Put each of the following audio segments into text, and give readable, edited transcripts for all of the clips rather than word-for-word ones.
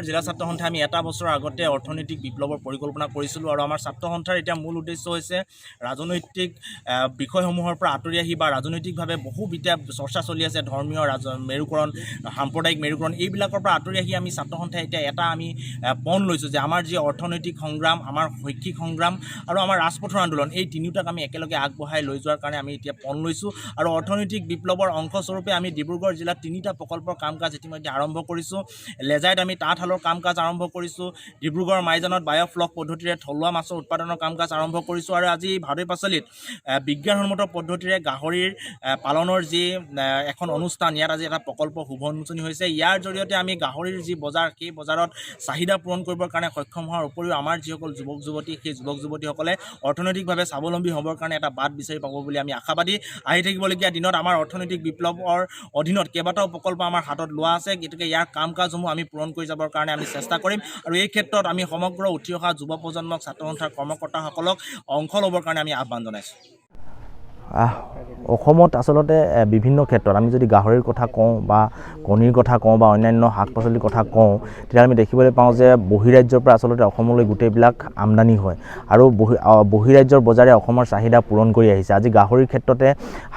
ডিব্ৰুগড় জিলা ছাত্ৰ সন্থাই আমি এটা বছৰৰ আগতে অৰ্থনৈতিক বিপ্লৱৰ পৰিকল্পনা কৰিছিলোঁ আৰু আমাৰ ছাত্ৰ সন্থাৰ এতিয়া মূল উদ্দেশ্য হৈছে ৰাজনৈতিক বিষয়সমূহৰ পৰা আঁতৰি আহি বা ৰাজনৈতিকভাৱে বহু এতিয়া চৰ্চা চলি আছে, ধৰ্মীয় মেৰুকৰণ, সাম্প্ৰদায়িক মেৰুকৰণ, এইবিলাকৰ পৰা আঁতৰি আহি আমি ছাত্ৰ সন্থাই এতিয়া এটা আমি পণ লৈছোঁ যে আমাৰ যি অৰ্থনৈতিক সংগ্ৰাম, আমাৰ শৈক্ষিক সংগ্ৰাম আৰু আমাৰ ৰাজপথৰ আন্দোলন, এই তিনিওটাক আমি একেলগে আগবঢ়াই লৈ যোৱাৰ কাৰণে আমি এতিয়া পণ লৈছোঁ। আৰু অৰ্থনৈতিক বিপ্লৱৰ অংশস্বৰূপে আমি ডিব্ৰুগড় জিলাত তিনিটা প্ৰকল্পৰ কাম কাজ ইতিমধ্যে আৰম্ভ কৰিছোঁ। লেজাইত আমি তাঁতশালৰ কাম কাজ আৰম্ভ কৰিছোঁ। ডিব্ৰুগড় মাইজানত বায়'ফ্লক পদ্ধতিৰে থলুৱা মাছৰ উৎপাদনৰ কাম কাজ আৰম্ভ কৰিছোঁ। আৰু আজি ভাদৈ পাচলিত বিজ্ঞানসন্মত পদ্ধতিৰে গাহৰিৰ পালনৰ যি এখন অনুষ্ঠান, ইয়াত আজি এটা প্ৰকল্প শুভ উন্মোচনী হৈছে। ইয়াৰ জৰিয়তে আমি গাহৰিৰ যি বজাৰ, সেই বজাৰত চাহিদা পূৰণ কৰিবৰ কাৰণে সক্ষম হোৱাৰ উপৰিও আমাৰ যিসকল যুৱক যুৱতী, সেই যুৱক যুৱতীসকলে অৰ্থনৈতিকভাৱে স্বাৱলম্বী হ'বৰ কাৰণে এটা বাট বিচাৰি পাব বুলি আমি আশাবাদী। আহি থাকিবলগীয়া দিনত আমাৰ অৰ্থনৈতিক বিপ্লৱৰ অধীনত কেইবাটাও প্ৰকল্প আমাৰ হাতত লোৱা আছে। গতিকে ইয়াৰ কাম কাজসমূহ আমি পূৰণ কৰি যাবৰ কাৰণে আমি চেষ্টা কৰিম আৰু এই ক্ষেত্ৰত আমি সমগ্ৰ উঠি অহা যুৱ প্ৰজন্মক, ছাত্ৰ সন্থাৰ কৰ্মকৰ্তাসকলক অংশ ল'বৰ কাৰণে আমি আহ্বান জনাইছোঁ। অসমত আচলতে বিভিন্ন ক্ষেত্ৰত আমি যদি গাহৰিৰ কথা কওঁ বা কণীৰ কথা কওঁ বা অন্যান্য শাক পাচলিৰ কথা কওঁ, তেতিয়া আমি দেখিবলৈ পাওঁ যে বহিৰাজ্যৰ পৰা আচলতে অসমলৈ গোটেইবিলাক আমদানি হয় আৰু বহিৰাজ্যৰ বজাৰে অসমৰ চাহিদা পূৰণ কৰি আহিছে। আজি গাহৰিৰ ক্ষেত্ৰতে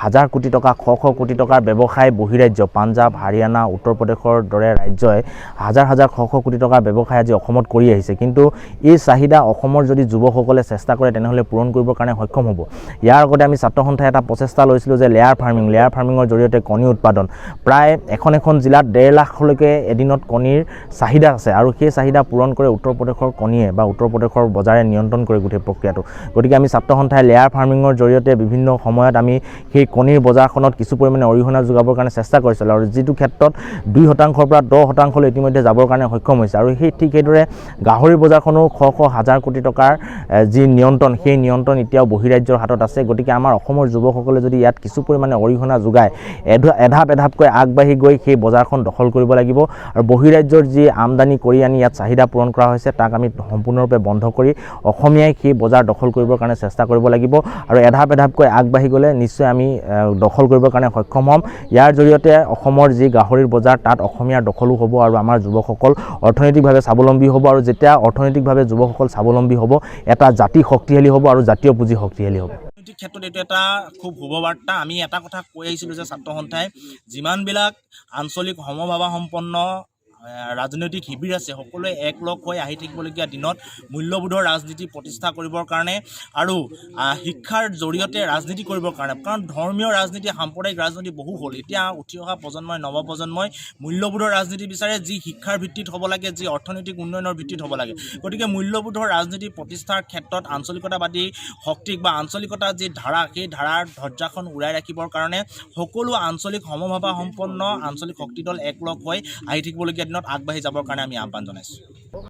হাজাৰ কোটি টকা, শ শ কোটি টকাৰ ব্যৱসায় বহিৰাজ্য, পাঞ্জাৱ, হাৰিয়ানা, উত্তৰ প্ৰদেশৰ দৰে ৰাজ্যই হাজাৰ হাজাৰ শ শ কোটি টকাৰ ব্যৱসায় আজি অসমত কৰি আহিছে। কিন্তু এই চাহিদা অসমৰ যদি যুৱকসকলে চেষ্টা কৰে, তেনেহ'লে পূৰণ কৰিবৰ কাৰণে সক্ষম হ'ব। ইয়াৰ আগতে আমি ছাত্ৰ সন্থাই এটা প্ৰচেষ্টা লৈছিলোঁ যে লেয়াৰ ফাৰ্মিং, লেয়াৰ ফাৰ্মিঙৰ জৰিয়তে কণী উৎপাদন। প্ৰায় এখন এখন জিলাত 1.5 লাখলৈকে এদিনত কণীৰ চাহিদা আছে আৰু সেই চাহিদা পূৰণ কৰে উত্তৰ প্ৰদেশৰ কণীয়ে বা উত্তৰ প্ৰদেশৰ বজাৰে নিয়ন্ত্ৰণ কৰে গোটেই প্ৰক্ৰিয়াটো। গতিকে আমি ছাত্ৰ সন্থাই লেয়াৰ ফাৰ্মিঙৰ জৰিয়তে বিভিন্ন সময়ত আমি সেই কণীৰ বজাৰখনত কিছু পৰিমাণে অৰিহণা যোগাবৰ কাৰণে চেষ্টা কৰিছিলোঁ আৰু যিটো ক্ষেত্ৰত 2 শতাংশৰ পৰা 10 শতাংশলৈ ইতিমধ্যে যাবৰ কাৰণে সক্ষম হৈছে। আৰু সেই ঠিক সেইদৰে গাহৰি বজাৰখনো শ শ হাজাৰ কোটি টকাৰ যি নিয়ন্ত্ৰণ, সেই নিয়ন্ত্ৰণ এতিয়াও বহিৰাজ্যৰ হাতত আছে। গতিকে আমাৰ অসমৰ যুৱকসকলে যদি ইয়াত কিছু পৰিমাণে অৰিহণা যোগায়, এধাপ এধাপকৈ আগবাঢ়ি গৈ সেই বজাৰখন দখল কৰিব লাগিব আৰু বহিৰাজ্যৰ যি আমদানি কৰি আনি ইয়াত চাহিদা পূৰণ কৰা হৈছে, তাক আমি সম্পূৰ্ণৰূপে বন্ধ কৰি অসমীয়াই সেই বজাৰ দখল কৰিবৰ কাৰণে চেষ্টা কৰিব লাগিব। আৰু এধাপ এধাপকৈ আগবাঢ়ি গ'লে নিশ্চয় আমি দখল কৰিবৰ কাৰণে সক্ষম হ'ম। ইয়াৰ জৰিয়তে অসমৰ যি গাহৰিৰ বজাৰ, তাত অসমীয়াৰ দখলো হ'ব আৰু আমাৰ যুৱকসকল অৰ্থনৈতিকভাৱে স্বাৱলম্বী হ'ব। আৰু যেতিয়া অৰ্থনৈতিকভাৱে যুৱকসকল স্বাৱলম্বী হ'ব, এটা জাতি শক্তিশালী হ'ব আৰু জাতীয় পুঁজি শক্তিশালী হ'ব। ৰাজনৈতিক ক্ষেত্ৰত এইটো এটা খুব শুভবাৰ্তা। আমি এটা কথা কৈ আহিছিলোঁ যে ছাত্ৰ সন্থাই যিমানবিলাক আঞ্চলিক সমভাৱাপন্ন ৰাজনৈতিক শিবিৰ আছে, সকলোৱে একলগ হৈ আহি থাকিবলগীয়া দিনত মূল্যবোধৰ ৰাজনীতি প্ৰতিষ্ঠা কৰিবৰ কাৰণে আৰু শিক্ষাৰ জৰিয়তে ৰাজনীতি কৰিবৰ কাৰণে। কাৰণ ধৰ্মীয় ৰাজনীতি, সাম্প্ৰদায়িক ৰাজনীতি বহু হ'ল। এতিয়া উঠি অহা প্ৰজন্মই, নৱপ্ৰজন্মই মূল্যবোধৰ ৰাজনীতি বিচাৰে, যি শিক্ষাৰ ভিত্তিত হ'ব লাগে, যি অৰ্থনৈতিক উন্নয়নৰ ভিত্তিত হ'ব লাগে। গতিকে মূল্যবোধৰ ৰাজনীতি প্ৰতিষ্ঠাৰ ক্ষেত্ৰত আঞ্চলিকতাবাদী শক্তিক বা আঞ্চলিকতাৰ যি ধাৰা, সেই ধাৰাৰ ধ্বজাখন উৰাই ৰাখিবৰ কাৰণে সকলো আঞ্চলিক সমভাৱাপন্ন আঞ্চলিক শক্তি দল একলগ হৈ আহি থাকিবলগীয়া দিনত আগবাঢ়ি যাবৰ কাৰণে আমি আহ্বান জনাইছোঁ।